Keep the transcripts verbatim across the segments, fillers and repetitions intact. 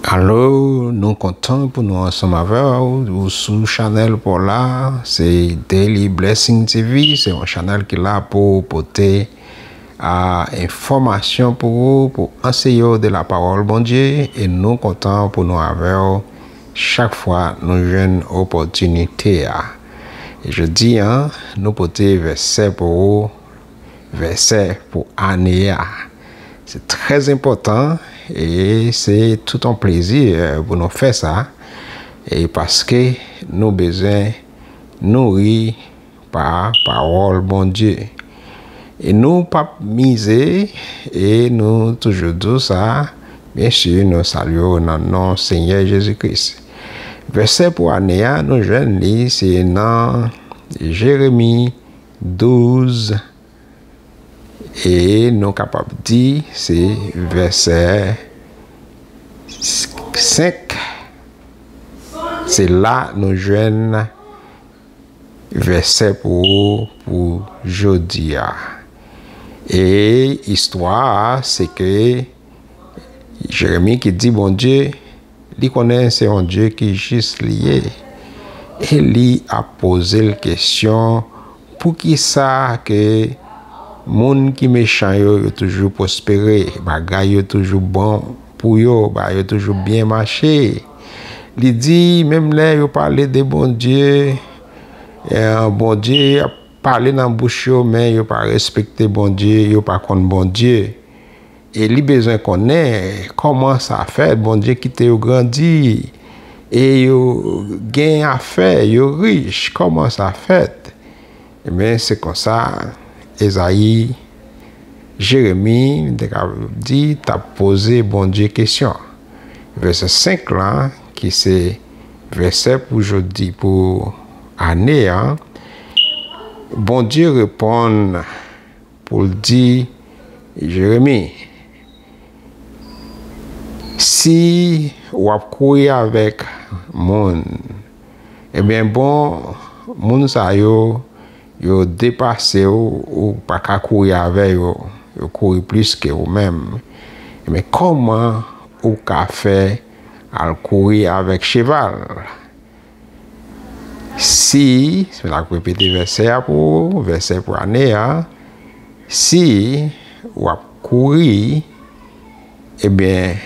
Alo, nou kontan pou nou ansanm avè w, ou sou chanèl pa w la, se Daily Blessing T V, se yon chanèl ki la pou pote a enfòmasyon pou ou, pou anseye w de la pawòl Bondye, e nou kontan pou nou avè w chak fwa nou jwenn opòtinite a. E jodi a, nou pote vèsè pou ou, vèsè pou ane a. Se trè enpòtan e se tout yon plezi pou nou fè sa, e paske nou bezwen nouri pa pawòl Bondye. E nou p ap mize, e nou toujou di w sa, byen si nou salye w nan non Senyè Jezi Kris. Vèsè pou ane a, nou jwenn li, se nan Jeremi douz, e nou kapab di se vèsè senk. Se la nou jwenn vèsè pou ou pou jodi a. E istwa a, se ke Jeremi ki di Bondye, li konnen se yon Dye ki jis li ye. E li ap poze l kesyon, poukisa ke moun ki mechan yo, yo toujou pwospere, bagay yo toujou bon pou yo, bagay yo toujou byen mache? Li di, menm lè yo pale de Bondye, eh, Bondye ap pale nan bouch yo, men yo pa respekte Bondye, yo pa konn Bondye. E li bezwen konnen kòman sa fèt, Bondye kite yo grandi, e yo gen afè, yo rich, kòman sa fèt? Ebyen, se konsa, Ezayi, Jeremi, m te ka di, t ap poze Bondye kesyon. Vèsè senk lan, ki se vèsè pou jodi, pou ane an, Bondye reponn pou l di Jeremi, si w ap kouri avèk moun, ebyen, bon, moun sa yo, yo depase w, ou pa ka kouri avè yo, yo kouri plis ke ou menm. Ebyen, kòman ou ka fè al kouri avèk cheval? Si, m ap repete vèsè a pou ou, vèsè pou ane a, si w ap kouri, ebyen,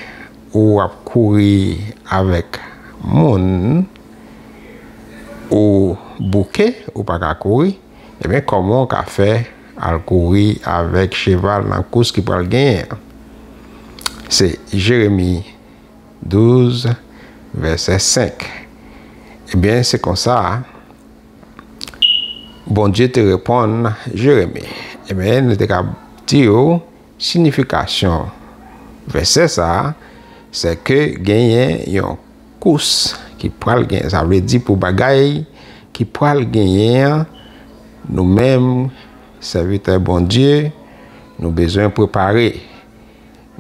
ou ap kouri avèk moun, ou bouke, ou pa ka kouri, ebyen, kòman w ka fè al kouri avèk cheval nan kous ki pral genyen an? Se Jeremi douz, vèsè senk. Ebyen, se konsa, Bondye te reponn Jeremi. Ebyen, nou te ka di w siyifikasyon vèsè sa a, se ke genyen yon kous ki pral genyen. Sa vle di pou bagay ki pral genyen an, nou menm, sèvitè Bondye, nou bezwen prepare.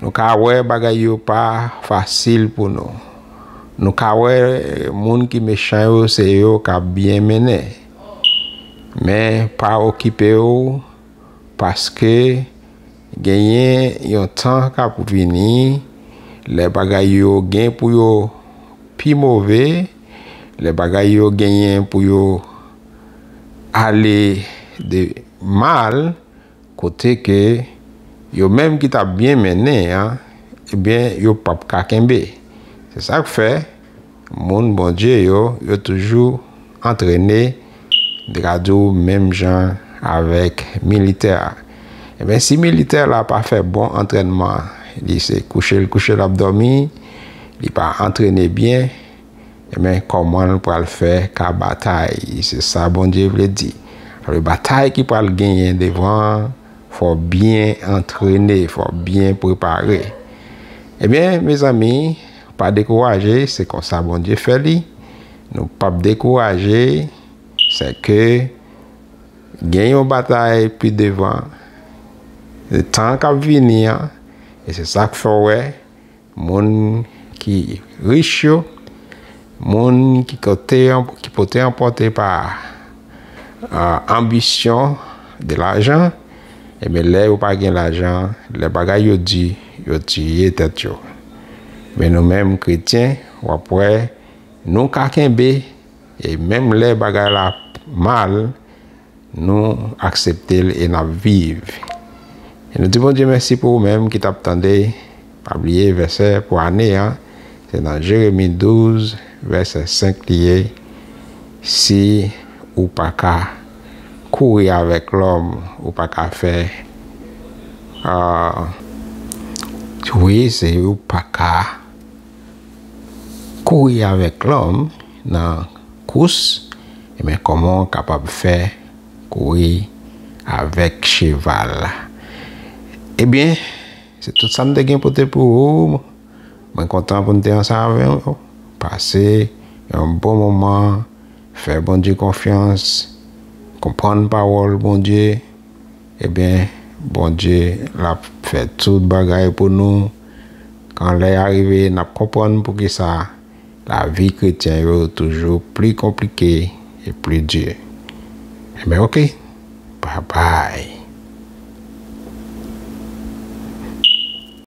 Nou ka wè bagay yo pa fasil pou nou. Nou ka wè moun ki mechan yo, se yo k ap byen mennen. Men pa okipe w, paske genyen yon tan k ap vini, lè bagay yo gen pou yo pi move, lè bagay yo genyen pou yo ale de mal, kote ke yo menm ki t ap byen mennen an, ebyen, yo p ap ka kenbe. Se sa k fè, moun Bondye yo, yo toujou antrene, m te ka di w, menm jan avèk militè a. Ebyen, si militè la pa fè bon antrènman, li se kouche l kouche l ap dòmi, li pa antrene byen, ebyen, kòman l pral fè ka batay? Se sa Bondye vle di. Alò, batay ki pral genyen devan an, fò w byen antrene, fò w byen prepare. Ebyen, mezanmi, pa dekouraje, se konsa Bondye fè li. Nou p ap dekouraje, se ke gen yon batay pi devan, tan k ap vini an, e se sa k fè w wè, moun ki rich yo, moun ki kote, ki pote anpòte pa, ah, anbisyon de lajan, ebyen, lè yo pa gen lajan, lè bagay yo di, yo tiye tèt yo. Men nou menm kretyen, w ap wè, nou ka kenbe, e menm lè bagay la mal, nou aksepte l e n ap viv. E nou di Bondye mèsi pou ou menm ki t ap tande. Pa bliye vèsè pou ane an, se nan Jeremi douz, vèsè senk li ye. Si ou pa ka kouri avèk lòm, ou pa ka fè, ah, wi, se ou pa ka kouri avèk lòm nan kous, ebyen, kòman w kapab fè kouri avèk cheval? Ebyen, se tout sa m te gen pote pou ou. Mwen kontan pou n te ansanm avè w. Pase yon bon moman, fè Bondye konfyans, konprann pawòl Bondye. Ebyen, Bondye l ap fè tout bagay pou nou. Kan lè a rive, n ap konprann poukisa lavi kretyen yo toujou pli konplike e pli di. Ebyen, oke. Babay.